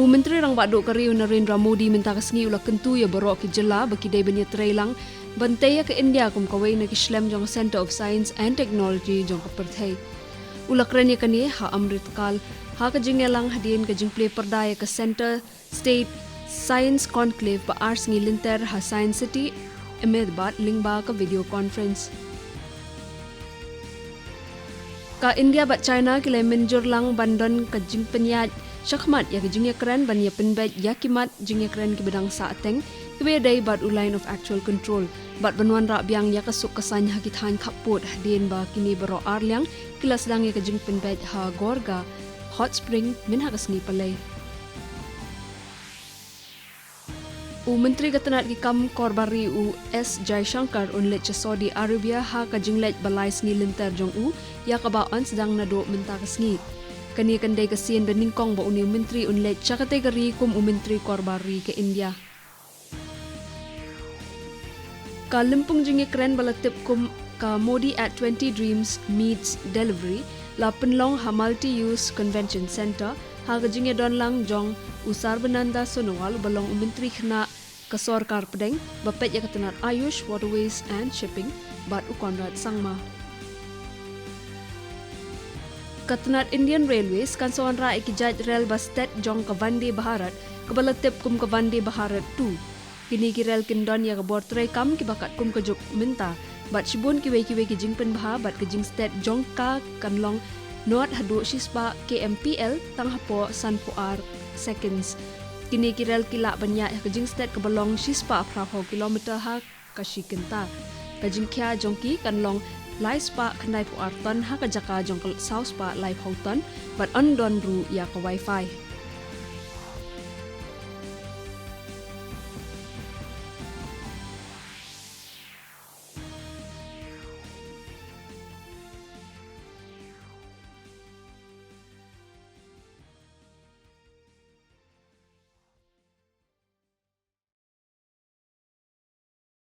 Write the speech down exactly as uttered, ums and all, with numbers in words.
U Myntri Rangbah Duh ka ri u Narendra Modi mynta ka sngi u la kyntu ïa baroh ki jylla ba ki dei ban ïatreilang ban tei ïa ka India kum kawei na ki shlem jong ka Centre of Science and Technology jong ka pyrthei. U la kren ïa kane ha Amrit Kal ha ka jingïalang hadien ka jingplie pyrda ïa ka Centre State Science Conclave ba ar sngi lynter ha Science City Ahmedabad lyngba ka video conference. Ka India bad China ki la mynjur lang ban don ka jingpynïaid shakhmat ïa ka jingïakren ban ïa pynbeit ïa ki mat jingïakren kiba dang sahteng kiba ïadei bad u Line of Actual Control bad ban wanrah biang ïa ka suk ka saiñ ha ki thaiñ khappud hadien ba kine baroh ar liang ki la sdang ïa ka jingpynbeit ha Gorga Hot Spring mynha ka sngi Palei. U Myntri ka tnat ki kam kor bar ri u S Jaishankar un leit sha Saudi Arabia ha ka jingleit ba lai sngi lynter jong u, ïa kaba yn sdang naduh mynta ka sngi. Kane kan dei ka sien ba nyngkong ba une u myntri un leit sha katei ka ri kum u myntri kor bar ri ka India. Ka lympung jingïakren ba la tip kum ka Modi at twenty Dreams Meets Delivery la pynlong ha Multi-Use Convention Centre ha ka jingïadon lang jong u Sarbananda Sonowal uba long u myntri khynnah ka sorkar pdeng ba peit ïa ka tnat Ayush, Waterways and Shipping bad u Conrad Sangma. Ka tnat Indian Railways kan sa wanrah ïa ki jait rel ba stet jong ka Vande Bharat kaba la tip kum ka Vande Bharat two. Kine ki rel kin don ïa ka bor treikam kiba katkum ka juk mynta bad shibun kiwei kiwei ki jingpynbha bad ka jingstet jong ka kan long nod haduh shispah K M P L tang hapoh sanphew ar seconds. Kine ki rel ki lah ban ïaid ha ka jingstet kaba long shispah phra phew kilometer ha ka shi kynta. Ka jingkhia jong ki kan long lai spah khyndai phew ar ton ha ka jaka jong ka saw spah lai phew ton bad yn don ruh ïa ka wifi.